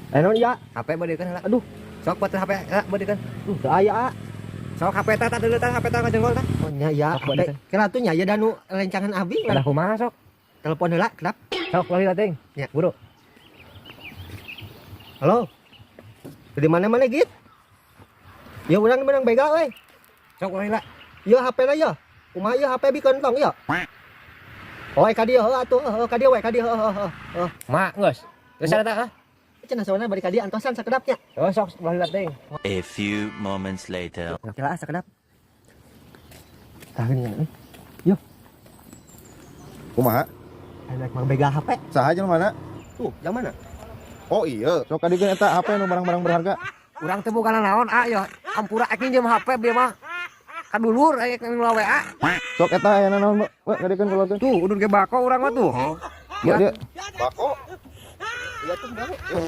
Eh, naon ya? HP beudekeun heula. Aduh. Sok buat HP heula beudekeun. Duh, teu aya, ah. Sok HP tah tah deuleu tah HP tah ngajenggol tah. Oh nya ya, Sok HP. beudekeun. Kira tuh nya ya danu rencangan abi. Ada kumaha sok? Telepon heula, kedap. Sok lali teuing. Ya. Buru. Halo. Di mana-mana gitu? Ya urang menang begal euy. Sok lali lah. Ieu HP na ya. Kumaha ieu HP bikeun tong ieu? Oh, ka dieu heuh atuh, heuh ka dieu we, ka dieu heuh heuh heuh. Ma geus. Geus ada tah? Ah? Cenah sawana bari ka dieu antosan sakedap nya. Oh, sok lali teuing. A few moments later. Kira sakedap. Tah geuning euy. Yo, Kumaha? aya mah begal HP. Saha jelema mana? Tuh, yang mana? Oh iya, sok kadiekeun eta HP nu barang-barang berharga. Urang teh boga naon ah ya. Ampura ek minjem HP bieu mah. Ka dulur aya nu WA. Sok eta aya naon, Mbak? Kadiekeun keluarkeun. Tuh, udun ge bako urang mah tuh. Ya dia. Bako. Iya tuh, baru.